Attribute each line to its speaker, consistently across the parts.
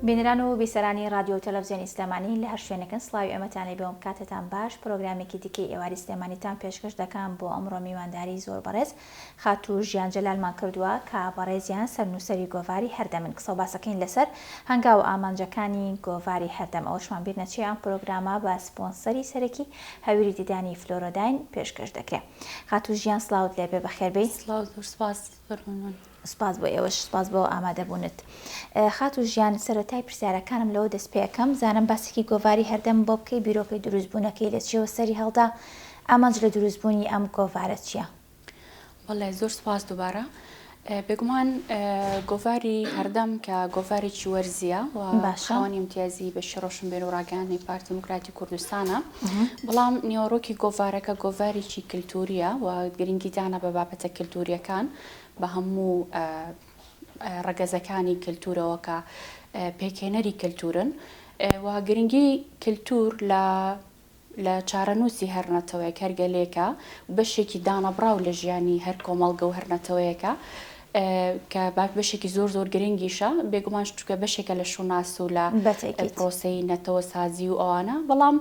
Speaker 1: بینەران و بیسەرانی ڕادیۆ و تەلەفزیۆنی سلێمانی لە هەر شوێنێکن سڵاوی ئێمەتان لێ بێ و کاتتان باش پرۆگرامێکی دیکەی ئێواری سلێمانیتان پێشکەش دەکەم بۆ ئەمڕۆ میوانداری زۆر بەڕێز خاتوو ژیان جەلالمان کردووە کە بەڕێزیان سەرنووسەری گۆڤاری هەردەمن قسە و باسەکەین لەسەر هەنگاو و ئامانجەکانی گۆڤاری هەردەم ئەوەشمان بیر نەچێ ئەم پرۆگرامە بە سپۆنسەری سەرەکی هەویری ددانی فلۆرۆداین پێشکەش دەکرێ خاتوو ژیان سڵاوت لێبێ بەخێربێی.
Speaker 2: سڵاو زۆر سپاس زۆر مەمنون.
Speaker 1: سپاس بۆ ئێوەش سپاس بۆ ئامادەبوونت. خاتوو ژیان سەرەتای پرسیارەکانم لەوە دەست پێ ئەکەم زانم باسێکی گۆڤاری هەردەم بۆ بکەی بیرۆکەی دروستبوونەکەی لە چیەوە سەری هەڵدا ئامانج لە دروستبوونی ئەم گۆڤارە چیە؟
Speaker 2: بەڵێ زۆر سپاس دووبارە. بێگومان گۆڤاری هەردەم کە گۆڤارێکی وەرزییە و خاوەنی ئیمتیازی بەشی ڕۆشنبیر و ڕاگەیاندنی پارتی دیموکراتی کوردستانە، بەڵام نێوەڕۆکی گۆڤارەکە گۆڤارێکی کلتورییە و گرنگیدانە بە بابەتە کلتورییەکان بە هەموو ڕەگەزەکانی کلتورەوە کە پێکهێنەری کلتورن و گرنگی کلتور لە لە چارەنووسی هەر نەتەوەیەک، هەر گەلێکە و بەشێکی دانەبڕاو لە ژیانی هەر کۆمەڵگە و هەر نەتەوەیەکە کە بەشێکی زۆر زۆر گرنگیشە، بێگومان چونکە بەشێکە لە شوناس و لە پرۆسەی نەتەوەسازی و ئەوانە، بەڵام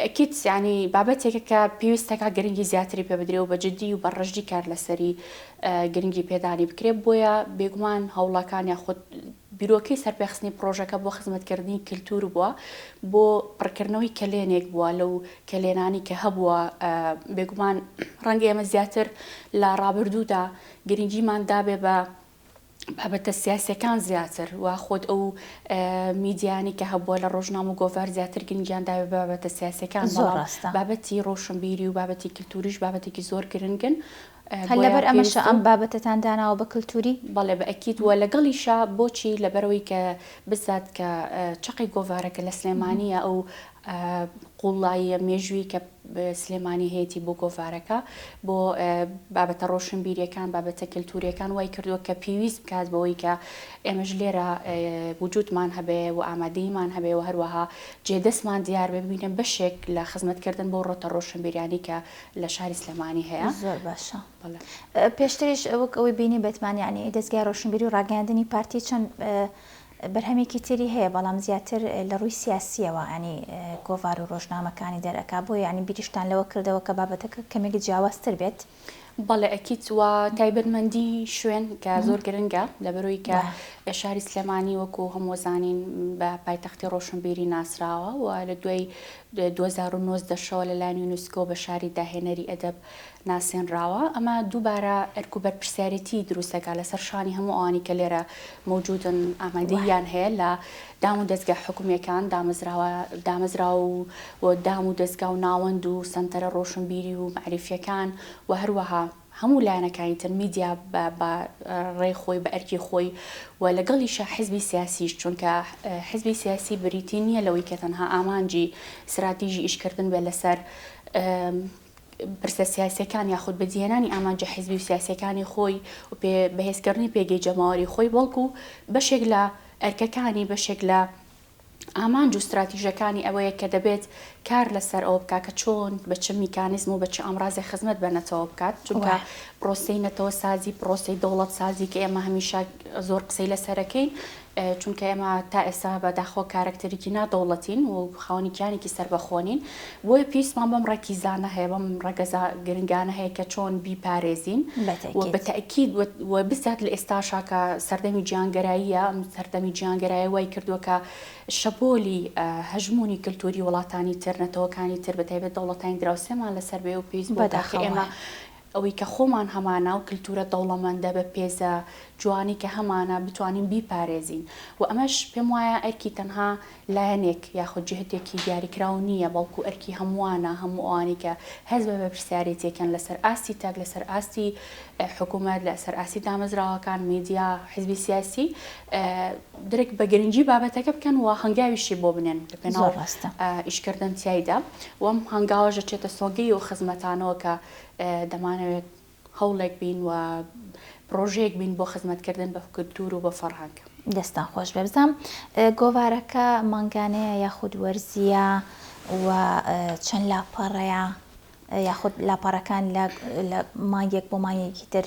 Speaker 2: ئەکید یانی بابەتێکە کە پێویستەکە گرنگی زیاتری پێ بدرێ و بە جدی و بە ڕژدی کار لەسەری گرنگی پێدانی بکرێ، بۆیە بێگومان هەوڵەکان یاخود بیرۆکەی سەرپێخستنی پڕۆژەکە بۆ خزمەتکردنی کلتور بووە، بۆ پڕکردنەوەی کەلێنێک بووە لەو کەلێنانەی کە هەبووە، بێگومان ڕەنگە ئێمە زیاتر لە ڕابردوودا گرنگیمان دابێ بە بابەتە سیاسیەکان زیاتر و خۆت ئەو میدیانی کە هەبووە لە ڕۆژنامە و گۆڤار زیاتر گرنگیان داوێ بە بابەتە سیاسیەکان، بەڵام بابەتی ڕۆشنبیری و بابەتی کلتوریش بابەتێکی زۆر گرنگن.
Speaker 1: هەر لەبەر ئەمەشە ئەم بابەتەتان داناوە بە کلتوری؟
Speaker 2: بەڵێ بە ئەکید وە لەگەڵیشا بۆچی لەبەرئەوەی کە بزات کە چەقی گۆڤارەکە لە سلێمانیە ئەو قوڵاییە مێژووی کە سلێمانی هەیەتی بۆ گۆڤارەکە بۆ بابەتە ڕۆشنبیریەکان بابەتە کلتوریەکان وای کردووە کە پێویست بکات بەوەی کە ئێمەش لێرە وجودمان هەبێ و ئامادەییمان هەبێ و هەروەها جێدەستمان دیار بێ ببینە بەشێک لە خزمەتکردن بۆ ڕەوتە ڕۆشنبیریانی کە لە شاری سلێمانی هەیە.
Speaker 1: زۆر باشە. بەڵێ. پێشتریش وەک ئەوەی بینیبێتمان یانی دەزگای ڕۆشنبیری و ڕاگەیاندنی پارتی چەند بەرهەمێکی تری هەیە بەڵام زیاتر لە ڕووی سیاسیەوە ینی گۆڤار و ڕۆژنامەکانی دەرەکا بۆ یانی بیریشتان لەوە کردەوە کە بابەتەکە کەمێک جیاوازتر بێت؟
Speaker 2: بەڵێ ئەکید وە تایبەتمەندی شوێن کە زۆر گرنگە لەبەرەوەی کە شاری سلێمانی وەکو هەموو زانین بە پایتەختی ڕۆشنبیری ناسراوە و لە دوای 2019 شەوە لەلایەن یونسکۆ بە شاری داهێنەری ئەدەب ناسێنراوە، ئەمە دووبارە ئەرک و بەرپرسیارێتی دروست دەکات لەسەر شانی هەموو ئەوانەی کە لێرە مەوجودن ئامادەییان هەیە لە دام و دەزگا حکومییەکان، دامەزراوە دامەزراو و دام و دەزگا و ناوەند و سەنتەرە ڕۆشنبیری و مەعریفییەکان و هەروەها هەموو لایەنەکانی تر میدیا بە بە ڕێی خۆی بە ئەرکی خۆی و لەگەڵیشا حزبی سیاسیش چونکە حزبی سیاسی بریتی نییە لەوەی کە تەنها ئامانجی ستراتیژی ئیشکردن بێت لەسەر پرسە سیاسیەکان یاخود بەدیهێنانی ئامانجە حزبی و سیاسیەکانی خۆی و پێ بەهێزکردنی پێگەی جەماوەری خۆی بەڵکو بەشێک لە ئەرکەکانی بەشێک لە ئامانج و ستراتیژەکانی ئەوەیە کە دەبێت کار لەسەر ئەوە بکات کە چۆن بە چ میکانیزم و بە چ ئامرازێک خزمەت بە نەتەوە بکات چونکە پرۆسەی نەتەوە سازی پرۆسەی دەوڵەت سازی کە ئێمە هەمیشە زۆر قسەی لەسەرەکەین چونکە ئێمە تا ئێستا بە داخەوە کارەکتەرێکی نا دەوڵەتین و خاوەنی کیانێکی سەربەخۆ نین، بۆیە پێویستمان بەم ڕەکیزانە هەیە، بەم ڕەگەزە گرنگانە هەیە کە چۆن بیپارێزین و بە تەئکید و بزات لە ئێستاشا کە سەردەمی جیهانگەراییە، ئەم سەردەمی جیهانگەرایە وای کردووە کە شەپۆلی هەژموونی کلتووری وڵاتانی تر، نەتەوەکانی تر بە تایبەت دەوڵەتانی دراوسێمان لەسەر بێ و پێویست بۆ کە ئێمە ئەوەی کە خۆمان هەمانە و کلتورە دەوڵەمەندە بە پێزە جوانەی کە هەمانە بتوانین بیپارێزین و ئەمەش پێم وایە ئەرکی تەنها لایەنێک یاخود جهتێکی دیاریکراو نییە بەڵکو ئەرکی هەمووانە هەموو ئەوانەی کە هەست بە بەرپرسیارێتیەکەن لەسەر ئاستی تاک لەسەر ئاستی حکوومەت لەسەر ئاستی دامەزراوەکان میدیا حزبی سیاسی درک بە گرنگی بابەتەکە بکەن و هەنگاویشی بۆ بنێن لەپێناو ئیشکردن تیایدا و ئەم هەنگاوەش دەچێتە سۆنگەی ئەو خزمەتانەوە کە دەمانەوێت هەوڵێک بین و پڕۆژەیەک بین بۆ خزمەتکردن بە کولتوور و بە فەرهەنگ.
Speaker 1: دەستتان خۆش بێ بزانم گۆڤارەکە مانگانەیە یاخود وەرزییە و چەند لاپەڕەیە یاخود لاپەڕەکان لە مانگێک بۆ مانگێکی تر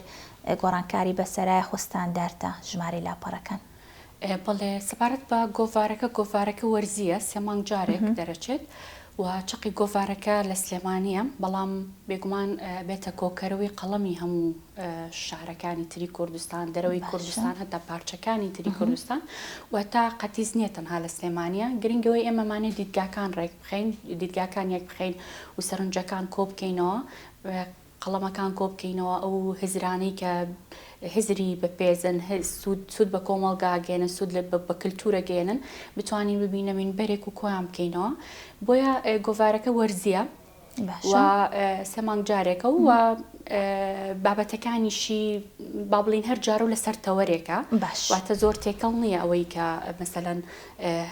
Speaker 1: گۆڕانکاری بەسەرا یاخود ستاندارتە ژمارەی لاپەڕەکان؟
Speaker 2: بەڵێ سەبارەت بە گۆڤارەکە، گۆڤارەکە وەرزییە، سێ مانگ جارێک دەرەچێت و چەقی گۆڤارەکە لە سلێمانییە، بەڵام بێگومان ئەبێتە کۆکەرەوەی قەڵەمی هەموو شارەکانی تری کوردستان، دەرەوەی کوردستان، هەتا پارچەکانی تری کوردستان و تا قەتیس نییە تەنها لە سلێمانییە. گرنگ ئەوەی ئێمەمانێ دیدگاکان ڕێک بخەین، دیدگاکان یەک بخەین و سەرنجەکان کۆ بکەینەوە، قەڵەمەکان کۆ بکەینەوە، ئەو هزرانەی کە هزری بەپێزن، سوود سوود بە کۆمەڵگا ئەگەیەنن، سوود لە بە کلتوور ئەگەیەنن، بتوانین ببینە مینبەرێک و کۆیان بکەینەوە. بۆیە گۆڤارەکە وەرزییە و سێ مانگ جارێکە و بابەتەکانیشی با بڵێین هەر جارە و لەسەر تەوەرێکە، واتە زۆر تێکەڵ نییە ئەوەی کە مەسەلەن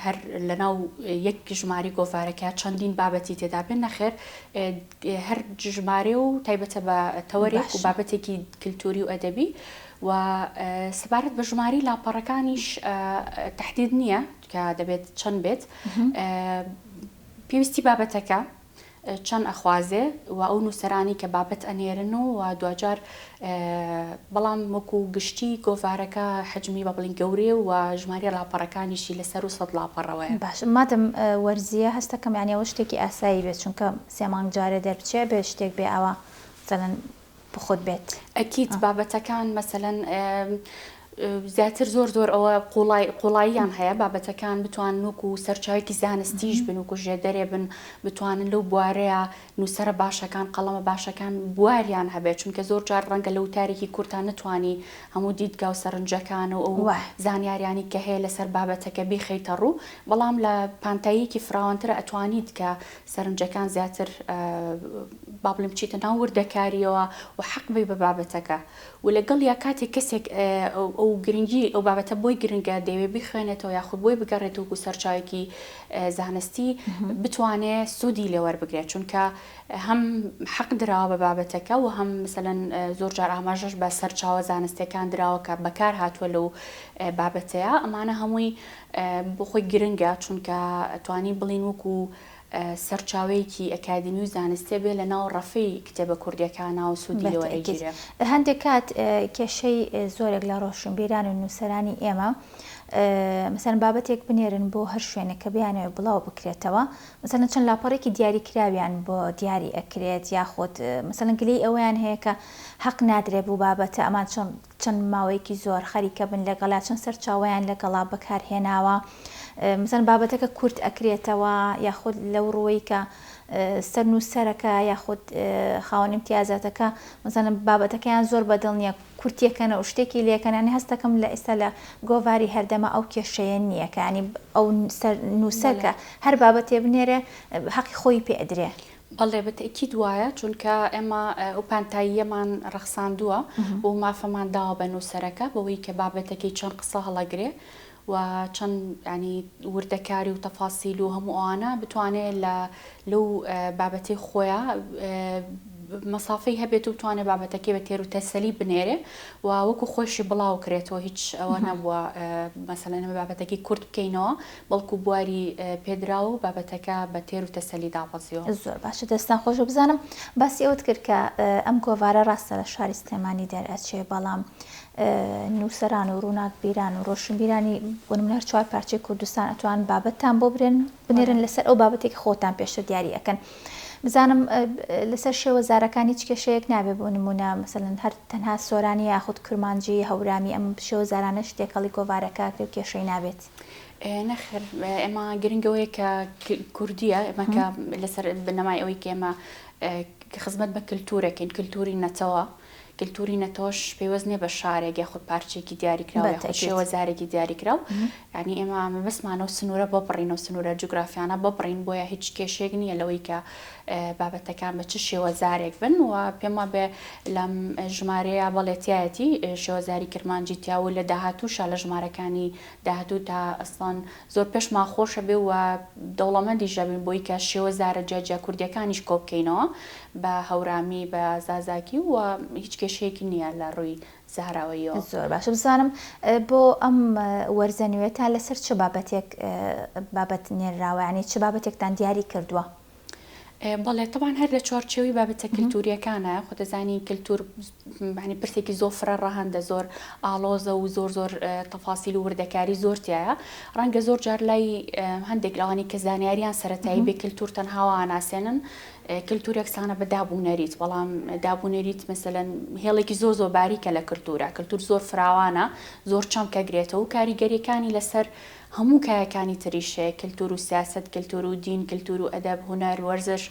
Speaker 2: هەر لەناو یەک ژمارەی گۆڤارەکە چەندین بابەتی تێدا بێ، نەخێر هەر ژمارەیە و تایبەتە بە تەوەرێک و بابەتێکی کلتوری و ئەدەبی و سەبارەت بە ژمارەی لاپەڕەکانیش تەحدید نییە کە دەبێت چەند بێت پێویستی بابەتەکە چەند ئەخوازێ و ئەو نووسەرانی کە بابەت ئەنێرن و دواجار بەڵام وەکو گشتی گۆڤارەکە حەجمی با بڵێین گەورەیە و ژمارەی لاپەڕەکانیشی لە سەروو سەد لاپەڕەوەیە.
Speaker 1: باشە مادەم وەرزییە هەستەکەم یانی ئەوە شتێکی ئاسایی بێت چونکە سێ مانگ جارێ دەربچێ ئەبێ شتێک بێ ئاوا مەسەلەن پوخت بێت.
Speaker 2: ئەکید بابەتەکان مەسەلەن زیاتر زۆر زۆر ئەوە قوڵای قوڵاییان هەیە بابەتەکان بتوانن وەکو سەرچاوێکی زانستیش بن وەکو ژێدەرێ بن بتوانن لەو بوارەیە نووسەرە باشەکان، قەڵەمە باشەکان بواریان هەبێت، چونکە زۆر جار ڕەنگە لە وتارێکی کورتا نەتوانی هەموو دیدگا و سەرنجەکان و ئەو زانیاریانەی کە هەیە لەسەر بابەتەکە بیخەیتە ڕوو، بەڵام لە پانتاییەکی فراوانترا ئەتوانیت کە سەرنجەکان زیاتر با بڵێم بچیتە ناو وردەکارییەوە و حەق بەی بە بابەتەکە و لەگەڵیا کاتێک کەسێک ئەو گرنگی ئەو بابەتە بۆی گرنگە دەیەوێت بیخوێنێتەوە یاخود بۆی بگەڕێتەوە وەکو سەرچاوێکی زانستی بتوانێ سوودی لێ وەربگرێت چونکە هەم حەق دراوە بە بابەتەکە و هەم مەسەلەن زۆر جار ئاماژەش بە سەرچاوە زانستیەکان دراوە کە بەکار هاتووە لەو بابەتەیە ئەمانە هەمووی بۆ خۆی گرنگە چونکە توانین بڵین وەکو سەرچاوەیەکی ئەکادیمی و زانستیە بێ لە ناو ڕەفەی کتێبە کوردیەکانا و سوودی لێ
Speaker 1: بەتەئکید
Speaker 2: وەرئەگیرێ.
Speaker 1: هەندێک کات کێشەی زۆرێک لە ڕۆشنبیران و نووسەرانی ئێمە مەسەلەن بابەتێک بنێرن بۆ هەر شوێنێک کە بیانەوێت بڵاو بکرێتەوە مەسەلەن چەند لاپەڕێکی دیاری کراویان بۆ دیاری ئەکرێت یاخود مەسەلەن گلەی ئەوەیان هەیە کە حەق نادرێ بو بابەتە ئەمان چەند چەند ماوەیەکی زۆر خەریکە بن لەگەڵا چەند سەرچاوەیان لەگەڵا بەکار هێناوە مەسەلەن بابەتەکە کورت ئەکرێتەوە یاخود لەو ڕووەی کە سەر نووسەرەکە یاخود خاوەن ئیمتیازاتەکە مەسەلەن بابەتەکەیان زۆر بەدڵ نییە کورتیەکەنە و شتێکی لێکەن یانی هەستەکەم لە ئێستا لە گۆڤاری هەردەمە ئەو کێشەیە نییە کە ینی ئەو سەر نووسەر کە هەر بابەتێ بنێرێ حەقی خۆی پێ ئەدرێ.
Speaker 2: بەڵێ بە تەئکید وایە چونکە ئێمە ئەو پانتاییەمان ڕەخساندووە و مافەمان داوە بە نووسەرەکە بەوەی کە بابەتەکەی چەند قسە هەڵەگرێ و چەند یانی وردەکاری و تەفاسیل و هەموو ئەوانە بتوانێ لە لەو بابەتەی خۆیا مەسافەی هەبێت و بتوانێ بابەتەکەی بە تێر و تەسەلی بنێرێ و وەکو خۆیشی بڵاو کرێتەوە هیچ ئەوە نەبووە مەسەلەن ئێمە بابەتەکەی کورت بکەینەوە بەڵکو بواری پێدراوە و بابەتەکە بە تێر و تەسەلی دابەزیوە.
Speaker 1: زۆر باشە دەستتان خۆش بێ بزانم باسی ئەوەت کرد کە ئەم گۆڤارە ڕاستە لە شاری سلێمانی دەرئەچێ بەڵام نووسەران و ڕووناکبیران و ڕۆشنبیرانی بۆ نمونە هەر چوار پارچەی کوردستان ئەتوان بابەتتان بۆ برێن بنێرن لەسەر ئەو بابەتێک خۆتان پێشتر دیاری ئەکەن بزانم لەسەر شێوەزارەکان هیچ کێشەیەک نابێ بۆ نمونە مەسەلەن هەر تەنها سۆرانی یاخود کرمانجی هەورامی ئەم شێوەزارانەش تێکەڵی گۆڤارەکە ئەکرێ و کێشەی نابێت.
Speaker 2: نەخێر ئێمە گرنگ ئەوەیە کە کوردیە ئێمە کە لەسەر بنەمای ئەوەی کە ئێمە خزمەت بە کللتورەکەین کللتوری نەتەوە کلتوری نەتەوەش پەیوەست نیە بە شارێک یاخود پارچەیەکی دیاریکراو یاخود شێوەزارێکی دیاریکراو یانی ئێمە مەبەستمانە ئەو سنوورە ببڕین ئەو سنوورە جوگرافیانە ببڕین بۆیە هیچ کێشەیەک نییە لەوەی کە بابەتەکان بە چ شێوەزارێک بن و پێم وابێ لەم ژمارەیە بەڵێ تایەتی شێوەزاری کرمانجی تیا و لە داهاتووشا لە ژمارەکانی داهاتوو تا ئەسڵەن زۆر پێشمان خۆشە بێ و دەوڵەمەندیش دەبین بۆی کە شێوەزارە جیاجیا کوردیەکانیش کۆ بکەینەوە بە هەورامی بە زازاکی و هیچ کێشەیەکی نییە لە ڕووی زاراوەییەوە.
Speaker 1: زۆر باشە بزانم بۆ ئەم وەرزە نوێتان لەسەر چ بابەتێک بابەت نێرراوە یانی چ بابەتێکتان دیاری کردووە؟
Speaker 2: بەڵێ تەبعەن هەر لە چوارچێوەی بابەتە کلتوریەکانە، خۆ دەزانی کلتور یانی پرسێکی زۆر فرە ڕەهەندە، زۆر ئاڵۆزە و زۆر زۆر تەفاسیل و وردەکاری زۆر تیایە. ڕەنگە زۆر جار لای هەندێک لەوانەی کە زانیاریان سەرەتایی بێ کلتور تەنها وا ئەناسێنن کلتور یەکسانە بە داب و نەریت، بەڵام داب و نەریت مەسەلەن هێڵێکی زۆر زۆر باریکە لە کلتورە، کلتور زۆر فراوانە، زۆر چەمک ئەگرێتەوە و کاریگەریەکانی لەسەر هەموو کایەکانی تریش هەیە، کلتور و سیاسەت، کلتور و دین، کلتور و ئەدەب، هونەر، وەرزش.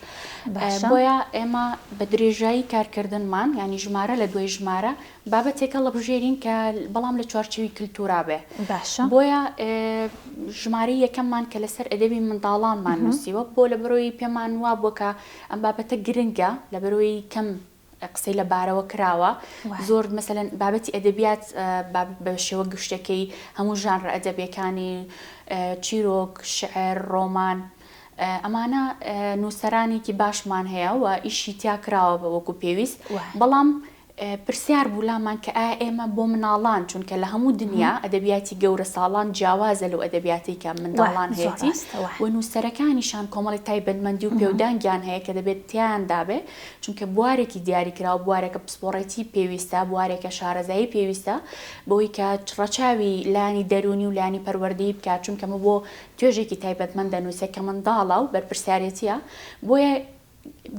Speaker 1: باشە.
Speaker 2: بۆیە ئێمە بە درێژایی کارکردنمان، یانی ژمارە لە دوای ژمارە، بابەتێک هەڵەبژێرین کە بەڵام لە چوارچێوی کلتورا بێ.
Speaker 1: باشە.
Speaker 2: بۆیە ژمارەی یەکەممان کە لەسەر ئەدەبی منداڵانمان نووسیوە، بۆ لەبەرئەوەی پێمان وابووە کە ئەم بابەتە گرنگە، لەبەرئەوەی کەم قسەی لە بارەوە کراوە زۆر مەسەلەن بابەتی ئەدەبیات بە شێوە گشتەکەی هەموو ژانرە ئەدەبیەکانی چیرۆک شعر ڕۆمان ئەمانە نووسەرانێکی باشمان هەیە و ئیشی تیا کراوە بە وەکو پێویست بەڵام پرسیار بوو لامان کە ئایا ئێمە بۆ مناڵان چونکە لە هەموو دنیا ئەدەبیاتی گەورە ساڵان جیاوازە لەو ئەدەبیاتی کە منداڵان هەیەتی و نووسەرەکانیشان کۆمەڵی تایبەتمەندی و پێودانگیان هەیە کە دەبێت تیایاندا بێ چونکە بوارێکی دیاریکراو، بوارێکە پسپۆڕێتی پێویستە، بوارێکە شارەزایی پێویستە بەوەی کە ڕەچاوی لایەنی دەروونی و لایەنی پەروەردەیی بکات، چونکە ئەمە بۆ توێژێکی تایبەتمەند دەنووسێت کە منداڵە و بەرپرسیارێتییە، بۆیە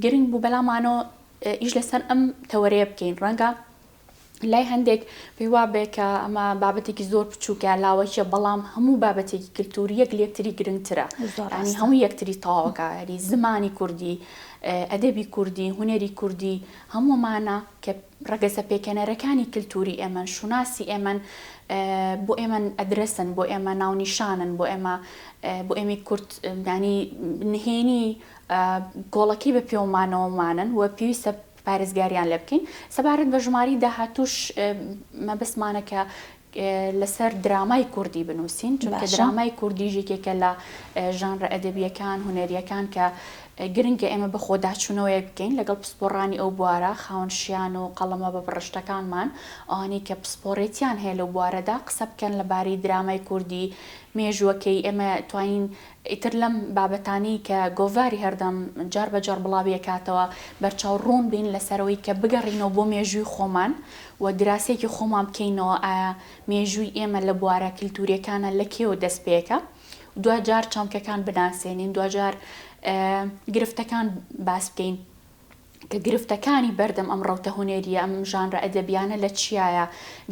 Speaker 2: گرنگ بوو بەلامانەوە ئیش لەسەر ئەم تەوەرەیە بکەین، ڕەنگە لای هەندێک پێی وابێ کە ئەمە بابەتێکی زۆر بچووکە لاوەکیە بەڵام هەموو بابەتێکی کللتوری یەک لەکتری گرنگترە ینی هەموو یەکتری تەواوەکە ینی زمانی کوردی ئەدەبی کوردی هونەری کوردی هەموومانە کە ڕەگەزە پێکەنەرەکانی کللتوری ئێمەن شوناسی ئێمەن بۆ ئێمە ئەدرسن بۆ ئێمە ناونیشانن بۆ ئێمە بۆ ئێمەی کورد ینی نهێنی کۆڵەکەی بە پێوەمانەوەمانن و پێویستە پارێزگاریان لێ بکەین. سەبارەت بە ژمارەی داهاتووش مەبەستمانە کە لەسەر درامای کوردی بنووسین، چونکە درامای کوردیش یەکێکە لە ژانرە ئەدەبییەکان، هونەرییەکان کە گرنگە ئێمە بەخۆداچوونەوەیەک بکەین لەگەڵ پسپۆڕانی ئەو بوارە، خاوەن شیان و قەڵەمە بە بڕشتەکانمان، ئەوانەی کە پسپۆڕێتیان هەیە لەو بوارەدا قسە بکەن لەبارەی درامای کوردی، مێژووەکەی، ئێمە توانین ئیتر لەم بابەتانەی کە گۆڤاری هەردەم جار بە جار بڵاوی ئەکاتەوە بەرچاو ڕوون بین لەسەرەوەی کە بگەڕینەوە بۆ مێژووی خۆمان و دراسەیەکی خۆمان بکەینەوە ئایا مێژووی ئێمە لە بوارە کلتوریەکانە لە کێوە دەست پێکا دواجار چەمکەکان بناسێنین دواجار گرفتەکان باس بکەین. کە گرفتەکانی بەردەم ئەم ڕەوتە هونەرییە، ئەم ژانرە ئەدەبییانە لە چیایە،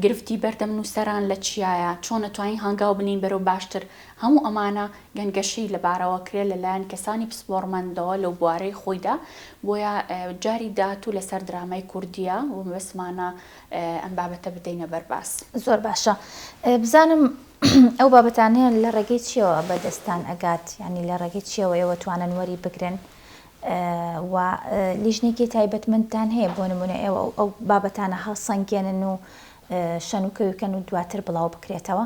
Speaker 2: گرفتی بەردەم نووسەران لە چیایە، چۆن ئەتوانین هەنگاو بنێین بەرەو باشتر، هەموو ئەمانە گەنگەشەی لەبارەوە کرێ لە لایەن کەسانی پسپۆڕمەندەوە لەو بوارەی خۆیدا، بۆیە جاری داهاتوو لەسەر درامای کوردییە و مەبەستمانە ئەم بابەتە بدەینە بەر باس.
Speaker 1: زۆر باشە بزانم ئەو بابەتانە لە ڕێگەی چییەوە بە دەستتان ئەگات، یانی لە ڕێگەی چییەوە ئێوە توانن وەری بگرن؟ و لیژنەیەکی تایبەتمەندتان هەیە بۆ نمونە ئێوە ئەو بابەتانە هەڵسەنگێنن و شەن و کەوی بکەن و دواتر بڵاو بکرێتەوە؟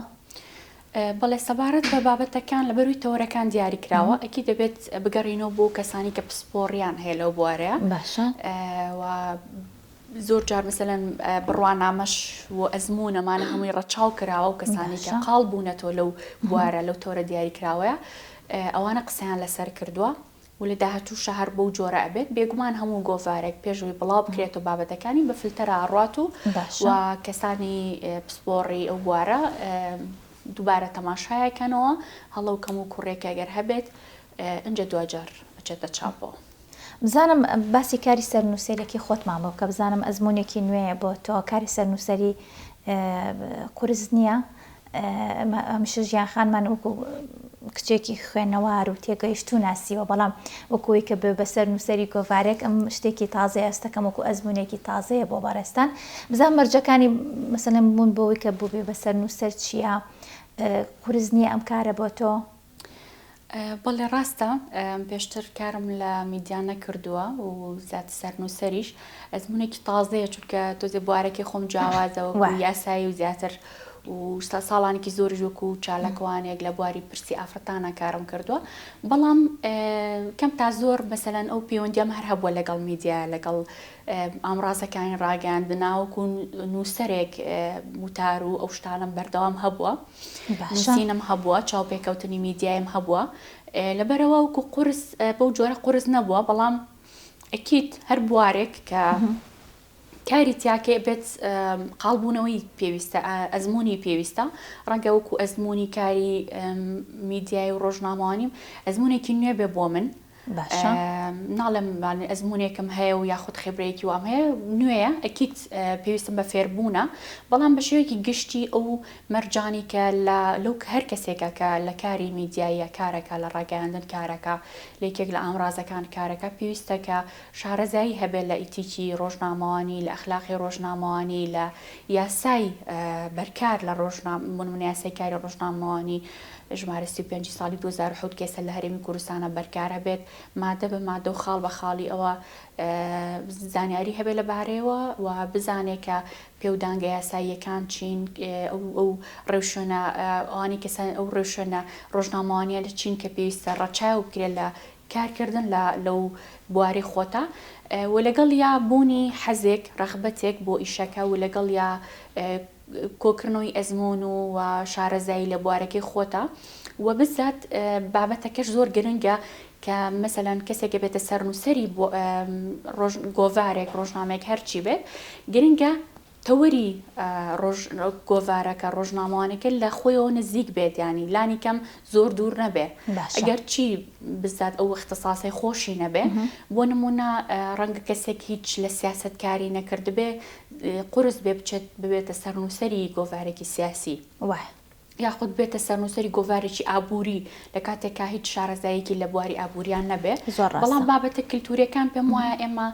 Speaker 2: بەڵێ سەبارەت بە بابەتەکان لەبەروی تەوەرەکان دیاری کراوە ئەکی دەبێت بگەڕینەوە بۆ کەسانی کە پسپۆڕیان هەیە لەو بوارەیە
Speaker 1: باشە
Speaker 2: و زۆر جار مەسەلەن بڕوانامەش و ئەزموون ئەمانە هەمووی ڕەچاو کراوە و کەسانی کە قاڵ بوونەتەوە لەو بوارە لەو تەوەرە دیاری کراوەیە ئەوانە قسەیان لەسەر کردووە و لە داهاتووشا هەر بەو جۆرە ئەبێت، بێگومان هەموو گۆڤارێک پێش ئەوەی بڵاو بکرێتەوە بابەتەکانی بە فلتەرا ئەڕوات و و کەسانی پسپۆڕی ئەو بوارە دووبارە تەماشایەکەنەوە هەڵە و کەم و کوڕێک ئەگەر هەبێت ئینجا دواجار ئەچێتە چاپەوە.
Speaker 1: بزانم باسی کاری سەرنووسەرێکی خۆتمان بۆ بکە بزانم ئەزموونێکی نوێیە بۆ تۆ کاری سەرنووسەری قورس نییە؟ هەمیشە ژیان خانمان وەکو کچێکی خوێنەوار و تێگەیشتوو ناسیوە بەڵام وەکوی کە بەسەر نووسەری گۆڤارێک ئەم شتێکی تازەیە هەستەکەم وەکو ئەزمونێکی تازەیە بۆ بەڕێزتان بزان مەرجەکانی مەسەلەن بوون بۆی کە بووبێ بەسەر نووسەر چییە قورس نییە ئەم کارە بۆ تۆ؟
Speaker 2: بەڵێ ڕاستە پێشتر کارم لە میدیا نەکردووە و زیاتر سەرنووسەریش ئەزمونێکی تازەیە چونکە تۆزێ بوارەکەی خۆم جیاوازە وەکو یاسایی و زیاتر. و ساڵانێکی زۆریش وەکو چالاکوانێک لە بواری پرسی ئافرەتانە کارم کردووە بەڵام کەم تا زۆر مەسەلەن ئەو پەیوەندیەم هەر هەبووە لەگەڵ میدیا لەگەڵ ئامرازەکانی ڕاگەیاندنا وەکو نووسەرێک وتار و ئەو شتانەم بەردەوام هەبووە نووسینم هەبووە چاوپێکەوتنی میدیایم هەبووە لەبەرەوە وەکو قورس بەو جۆرە قورس نەبووە بەڵام ئەکید هەر بوارێک کە کاری تیاکەی بێت قاڵبوونەوەی پێویستە ئەزمموی پێویستە ڕەنگە وەکو ئەزمموی کاری میدیای و ڕۆژنامەوانیم ئەزمونێکی نوێ بێ بۆ من
Speaker 1: باشە
Speaker 2: ناڵێم ئەزمونێکم هەیە و یاخود خبرەیەکی وام هەیە نوێیە ئەکیت پێویستم بە فێربوونە بەڵام بە شێوەیەکی گشتی ئەو مەرجانی کە لە لەو هەر کەسێکە کە لە کاری میدیاییە کارەکە لە ڕاگەیاندن کارەکە لە یەکێک لە ئامرازەکان کارەکە پێویستە کە شارەزایی هەبێت لە ئیتیکی ڕۆژنامەوانی، لە ئەخلاقی ڕۆژنامەوانی، لە یاسای بەرکار لە ڕۆژنامە، بۆ نموونە یاسای کاری ڕۆژنامەوانی ژمارە 35 ی ساڵی 2007 کە ئێستا لە هەرێمی کوردستانە بەرکار هەبێت، مادە بە مادە و خاڵ بە خاڵی ئەوە زانیاری هەبێت لە بارەیەوە و بزانێت کە پێودانگە یاساییەکان چین، ئەو ئەو ڕێوشوێنە ئەوانەی کە ئەو ڕێوشوێنە ڕۆژنامەوانییە لە چین کە پێویستە ڕەچاو بکرێت لە کارکردن لە لەو بوارەی خۆتا و لەگەڵیا بوونی حەزێک ڕەغبەتێک بۆ ئیشەکە و لەگەڵیا کۆکردنەوەی ئەزموون و و شارەزایی لە بوارەکەی خۆتا و بزات بابەتەکەش زۆر گرنگە کە مەسەلەن کەسێک بێتە سەرنووسەری ڕۆژ گۆڤارێک ڕۆژنامەیەک هەرچی بێت گرنگە تەوەری ڕۆژ گۆڤارەکە ڕۆژنامەوانەکە لە خۆیەوە نزیک بێت یانی لانی کەم زۆر دوور نەبێ
Speaker 1: باشە.
Speaker 2: ئەگەر چی بزات ئەو اختصاصەی خۆشی نەبێ بۆ نمونە ڕەنگە کەسێک هیچ لە سیاسەت کاری نەکردبێ قورس بێ بچێت ببێتە سەرنووسەری گۆڤارێکی سیاسی.
Speaker 1: وایە.
Speaker 2: یاخود بێتە سەرنووسەری گۆڤارێکی ئابووری لە کاتێکا هیچ شارەزاییەکی لە بواری ئابووریان نەبێ.
Speaker 1: زۆر ڕاستە.
Speaker 2: بەڵام بابەتە کلتوریەکان پێم وایە ئێمە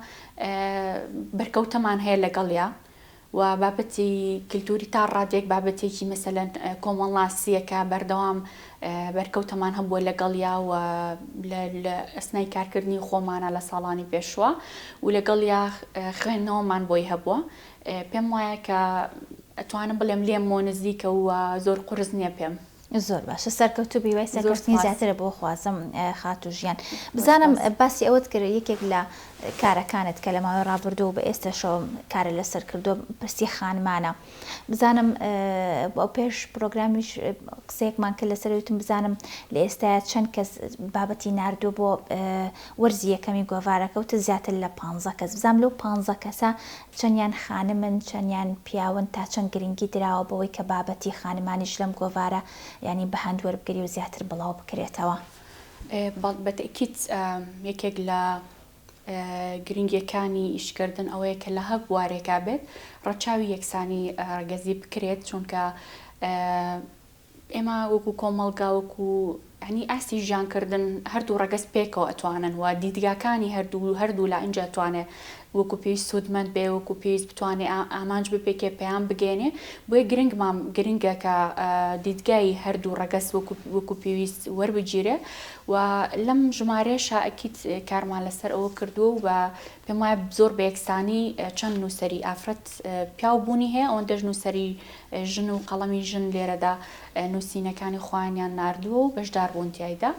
Speaker 2: بەرکەوتەمان هەیە لەگەڵیا و بابەتی کلتوری تا ڕادەیەک بابەتێکی مەسەلەن کۆمەڵناسییە کە بەردەوام بەرکەوتەمان هەبووە لەگەڵیا و لە ئەسنای کارکردنی خۆمانە لە ساڵانی پێشوە و لەگەڵیا خوێندنەوەمان بۆی هەبووە پێم وایە کە ئەتوانم بڵێم لێمەوە نزیکە و زۆر قورس نییە پێم.
Speaker 1: زۆر باشە سەرکەوتوو بی هیوای
Speaker 2: زۆر
Speaker 1: سەرکەوتنی
Speaker 2: سوپاس.
Speaker 1: زیاترە بۆ خوازم خاتوو ژیان
Speaker 2: زۆر
Speaker 1: بزانم
Speaker 2: سوپاس.
Speaker 1: باسی ئەوەت کرد یەکێک لە کارەکانت کە لە ماوەی ڕابردوو و بە ئێستەشەوە کارت لەسەر کردووە پرسی خانمانە بزانم بۆ پێش پرۆگرامیش قسەیەکمان کرد لەسەر وتم بزانم لە ئێستایا چەند کەس بابەتی ناردووە بۆ وەرزی یەکەمی گۆڤارەکە وتت زیاتر لە پانزە کەس بزانم لەو پانزە کەسە چەندیان خانمن چەندیان پیاون تا چەند گرنگی دراوە بەوەی کە بابەتی خانمانیش لەم گۆڤارە یانی بەهەند وەربگری و زیاتر بڵاو بکرێتەوە؟
Speaker 2: بە تەئکید یەکێک لە گرنگیەکانی ئیشکردن ئەوەیە کە لە هەر بوارێکا بێت ڕەچاوی یەکسانی ڕەگەزی بکرێت چونکە ئێمە وەکو کۆمەڵگا وەکو یانی ئاستی ژیان کردن هەردوو ڕەگەز پێکەوە ئەتوانن و دیدگاکانی هەردوو هەردوو لا ئینجا توانێ وەکو پێویست سوودمەند بێ وەکو پێویست بتوانێ ئامانج بپێکێ پەیام بگەیەنێ بۆیە گرنگمان گرنگە کە دیدگای هەردوو ڕەگەز وەکو وەکو پێویست وەربگیرێ و لەم ژمارەیەشا ئەکید کارمان لەسەر ئەوە کردووە و بە پێم وایە زۆر بە یەکسانی چەند نووسەری ئافرەت پیاو بوونی هەیە ئەوەندەش نووسەری ژن و قەڵەمی ژن لێرەدا نووسینەکانی خۆیانیان ناردووە و بەشدار بوون تیایدا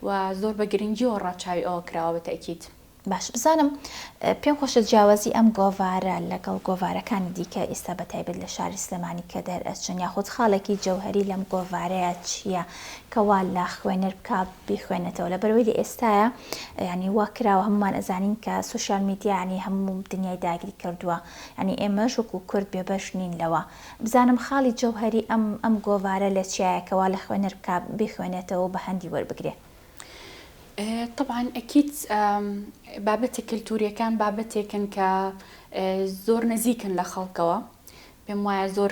Speaker 2: و زۆر بە گرنگیەوە ڕەچاوی ئەوە کراوە بە تەئکید.
Speaker 1: باشە بزانم پێم خۆشە جیاوازی ئەم گۆڤارە لەگەڵ گۆڤارەکانی دیکە ئیستا بە تایبەت لە شاری سلێمانی کە دەرئەچن یاخود خاڵێکی جەوهەری لەم گۆڤارەیە چییە کە وا لە خوێنەر بکا بیخوێنێتەوە لەبەرئەوەی لە ئێستایا یانی وا کراوە هەموومان ئەزانین کە سۆشیال میدیا یانی هەموو دنیای داگیر کردووە یانی ئێمەش وەکو کورد بێبەش نین لەوە. بزانم خاڵی جەوهەری ئەم ئەم گۆڤارە لە چیایە کە وا لە خوێنەر بکا بیخوێنێتەوە و بە هەندی وەربگرێ؟
Speaker 2: تەبعەن ئەکید بابەتە کەلتوریەکان بابەتێکن کە زۆر نزیکن لە خەڵکەوە پێم وایە زۆر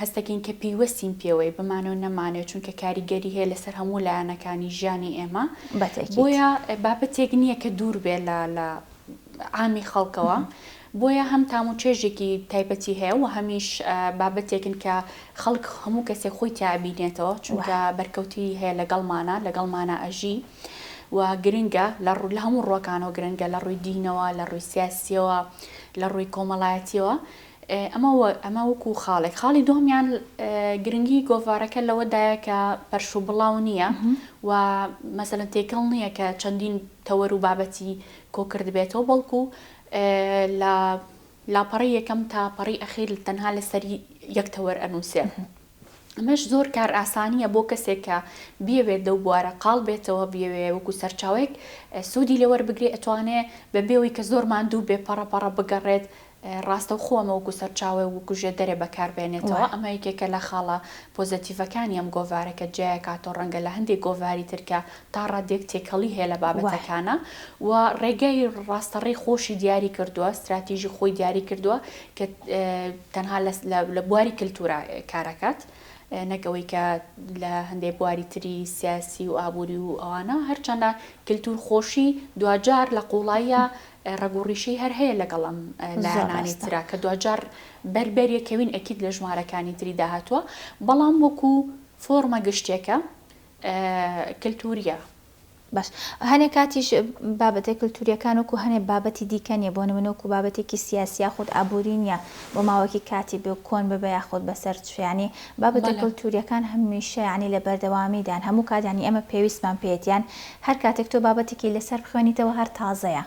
Speaker 2: هەستەکەین کە پەیوەستین پێوەی بمانەوە نەمانەوێت چونکە کاریگەری هەیە لەسەر هەموو لایەنەکانی ژیانی ئێمە بۆیە بابەتێک نییە کە دوور بێ لە لە عامی خەڵکەوە بۆیە هەم تام و چێژێکی تایبەتی هەیە و هەمیش بابەتێکن کە خەڵک هەموو کەسێک خۆی تیا ئەبینێتەوە چونکە بەرکەوتی هەیە لەگەڵمانە لەگەڵمانە ئەژی و گرنگە لە ڕوو لە هەموو ڕووەکانەوە گرنگە لە ڕووی دینەوە لە ڕووی سیاسیەوە لە ڕووی کۆمەڵایەتیەوە. ئەمە ئەمە وەکو خاڵێک. خاڵی دووەمیان گرنگی گۆڤارەکە لەوەدایە کە پەرش و بڵاو نییە و مەسەلەن تێکەڵ نییە کە چەندین تەوەر و بابەتی کۆکردبێتەوە بەڵکو لە لاپەڕەی یەکەم تا پەڕی ئەخیر تەنها لەسەر یەک تەوەر ئەنووسێ. ئەمەش زۆر کارئاسانییە بۆ کەسێک کە بیەوێت لەو بوارە قاڵ بێتەوە، بیەوێ وەکو سەرچاوەیەک سوودی لێ وەربگرێ، ئەتوانێ بە بێ ئەوەی کە زۆر ماندوو بێ پەڕە پەڕە بگەڕێت، ڕاستەوخۆ ئەمە وەکو سەرچاوە و وەکو ژێدەرێ بەکار بێنێتەوە. ئەمە یەکێکە لە خاڵە پۆزەتیڤەکانی ئەم گۆڤارە کە جیایەکاتەوە ڕەنگە لە هەندێک گۆڤاری تر کە تا ڕاددەیەک تێکەڵی هەیە لە بابەتەکانا و ڕێگای ڕاستەڕێی خۆشی دیاری کردووە، ستراتیژی خۆی دیاری کردووە کە تەنها لە بواری کلتورا کارەکات نەک ئەوەی کە لە هەندێک بواری تری سیاسی و ئابووری و ئەوانە هەرچەندە کلتور خۆشی دواجار لە قوڵاییە ڕەگ و ڕیشەی هەر هەیە لەگەڵ ئەم لایەنانەی ترا کە دواجار بەر بەریەکەوین ئەکید لە ژمارەکانی تری داهاتووە بەڵام وەکو فۆرمە گشتێکە کلتوریە.
Speaker 1: باش هەنێ کاتیش بابەتە کلتوریەکان وەکو هەنێ بابەتی دیکە نیە بۆ نمونە وەکو بابەتێکی سیاسی یاخود ئابوری نیە بۆ ماوەکی کاتی بێ و کۆن ببێ یاخود بەسەر چ یانی بابەتە کلتوریەکان هەمیشە یانی لە بەردەوامیدان هەموو کات یانی ئێمە پێویستمان پێیەتی یان هەر کاتێک تۆ بابەتێکی لەسەر بخوێنیتەوە هەر تازەیە.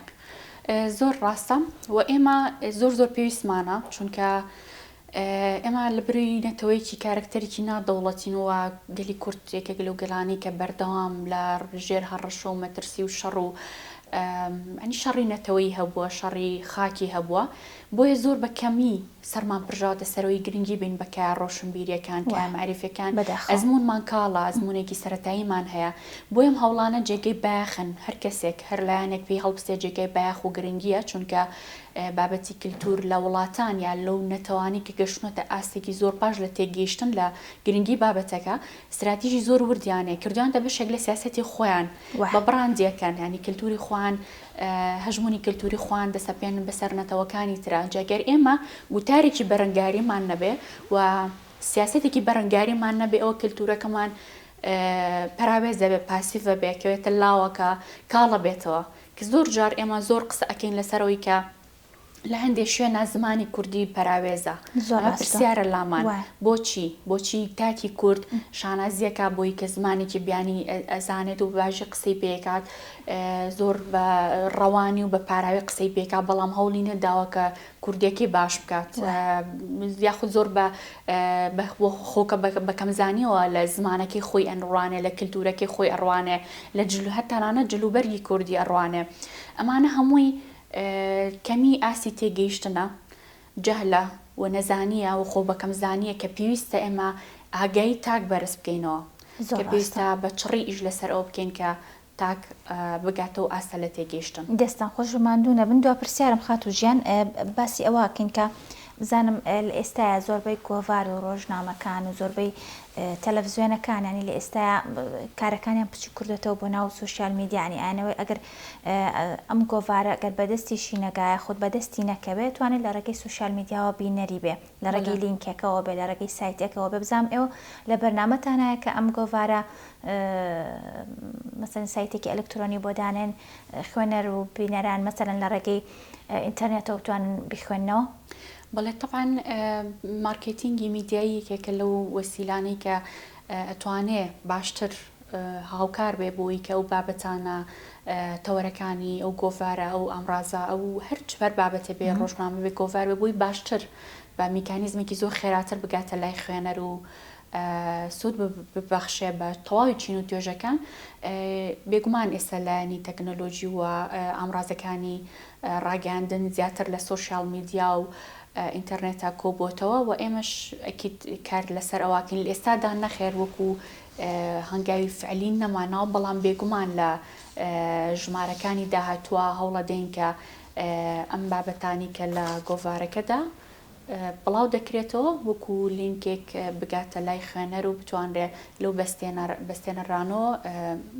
Speaker 2: زۆر ڕاستە و ئێمە زۆر زۆر پێویستمانە چونکە ئێمە لە بری نەتەوەیەکی کارەکتەرێکی نا دەوڵەتین و گەلی کورد یەکێک لەو گەلانەی کە بەردەوام لە ژێر هەڕەشە و مەترسی و شەڕ و ئەنی شەڕی نەتەوەیی هەبووە، شەڕی خاکی هەبووە، بۆیە زۆر بە کەمی سەرمان پرژاوەتە سەرەوەی گرنگی بین بە کایە ڕۆشنبیریەکان، کایە مەعریفیەکان، ئەزموونمان کاڵە، ئەزموونێکی سەرەتاییمان هەیە، بۆیە ئەم هەوڵانە جێگەی بایەخن، هەر کەسێک، هەر لایەنێک پێی هەڵبسێ جێگای بایەخ و گرنگیە، چونکە بابەتی کلتور لە وڵاتان یا لەو نەتەوانەی کە گەشتونەتە ئاستێکی زۆر باش لە تێگەیشتن لە گرنگی بابەتەکە، ستراتیژی زۆر وردیان هەیە، کردویانتە بەشێک لە سیاسەتی خۆیان، بە بڕاندیەکەن، یانی کلتوری خۆیان، هەژمونی کلتوری خۆیان دەسەپێنن بەسەر نەتەوەکانی ترا، جا گەر ئێمە گوتارێکی بەرەنگاریمان نەبێ و سیاسەتێکی بەرەنگاریمان نەبێ ئەوە کلتورەکەمان پەراوێز دەبێ، پاسیڤ ئەبێ، ئەکەوێتە لاوەکە، کاڵ ئەبێتەوە. کە زۆر جار ئێمە زۆر قسە ئەکەین لەسەر ئەوەی کە لە هەندێ شوێنا زمانی کوردی پەراوێزە.
Speaker 1: زۆر
Speaker 2: ئەمە
Speaker 1: ڕاستە.
Speaker 2: پرسیارە لامان.
Speaker 1: وایە.
Speaker 2: بۆچی؟ بۆچی تاکی کورد شانازییەکا بۆی کە زمانێکی بیانی ئەزانێت و بە باشی قسەی پێ ئەکات، زۆر بە ڕەوانی و بە پاراوی قسەی پێ ئەکا، بەڵام هەوڵی نەداوە کە کوردیەکەی باش بکات یاخود زۆر بە خۆکە بە کەمزانیەوە لە زمانەکەی خۆی ئەنڕوانێ لە کللتورەکەی خۆی ئەڕوانێ لە جل هەر تەنانەت جلوبەرگی کوردی ئەڕوانێ ئەمانە هەمووی کەمی ئاستی تێگەیشتنە جەهلە و نەزانیە و خۆ بەکەمزانیە کە پێویستە ئێمە ئاگایی تاک بەرز بکەینەوە کە پێویستە بە چڕی ئیش لەسەر ئەوە بکەین کە تاک بگاتە و ئاستە لە تێگەیشتن.
Speaker 1: دەستتان خۆش بێ ماندوو نەبن دوا پرسیارم خاتوو ژیان باسی ئەوە ئەکەین کە بزانم لە ئێستایا زۆربەی گۆڤار و ڕۆژنامەکان و زۆربەی تەلەفزیۆنەکان ینی لە ئێستایا کارەکانیان بچوک کردێتەوە بۆ ناو سوسیال میدیا ینی ئەیانەوەی ئەگەر ئەم گۆڤارە گەر بەدەستیشی نەگایە خود بەدەستی نەکەوێت توانێت لە ڕێگەی سوسیال میدیاوە بینەری بێ لە ڕێگەی لینکێکەوە بێ لە ڕێگەی سایتێکەوە بێ بزانم ئێوە لە بەرنامەتانایە کە ئەم گۆڤارە مەسەلەن سایتێکی ئەلکترۆنی بۆ دانێن خوێنەر و بینەران مەسەلەن لە ڕێگەی ئینتەرنێتەوە بتوانن بیخوێننەوە؟
Speaker 2: بەڵێ تەبعەن مارکێتینگی میدیایی یەکێکە لەو وەسیلانەی کە ئەتوانێ باشتر هاوکار بێ بۆی کە ئەو بابەتانە تەوەرەکانی ئەو گۆڤارە ئەو ئامرازە ئەو هەر هەر بابەتێ بێ ڕۆژنامە بێ گۆڤار بێ بۆی باشتر بە میکانیزمێکی زۆر خێراتر بگاتە لای خوێنەر و سوود ببەخشێ بە تەواوی چین و توێژەکان، بێگومان ئێستا لایەنی تەکنەلۆژی و ئامرازەکانی ڕاگەیاندن زیاتر لە سۆشیال میدیا و ئینتەرنێتا کۆبووەتەوە و ئێمەش ئەکید کار لەسەر ئەوەکەین لە ئێستادا نەخێر وەکو هەنگاوی فعلی نەماناوە بەڵام بێگومان لە ژمارەکانی داهاتووە هەوڵەدەین کە ئەم بابەتانی کە لە گۆڤارەکەدا بڵاو دەکرێتەوە وەکو لینکێک بگاتە لای خوێنەر و بتوانرێ لەو بەستێنەرانەوە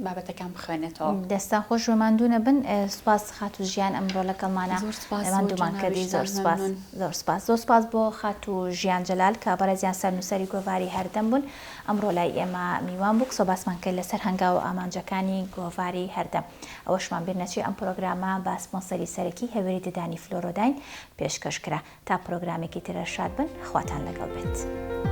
Speaker 2: بابەتەکان بخوێنێتەوە.
Speaker 1: دەستان خۆش بێ ماندوو نەبن. سوپاس خاتوو ژیان ئەمرۆ لەگەڵمانا
Speaker 2: زۆر سوپاس بۆ
Speaker 1: ماندوومان کردی زۆر
Speaker 2: جەنابیشتان
Speaker 1: سوپاس
Speaker 2: مەمنون.
Speaker 1: زۆر سوپاس زۆر سوپاس بۆ خاتوو ژیان جەلال کە بەڕێزیان سەرنووسەری گۆڤاری هەردەم بوون ئەمڕۆ لای ئێمە میوان بوو قسەو باسمان کرد لەسەر هەنگاو و ئامانجەکانی گۆڤاری هەردەم ئەوەشمان بیر نەچێ ئەم پرۆگرامە بە سپۆنسەری سەرەکی هەوێری ددانی فلۆرۆداین پێشکەش کرا. تا پرۆگرامێکی. جارێکی تر شاد بن خواتان لەگەڵ بێت.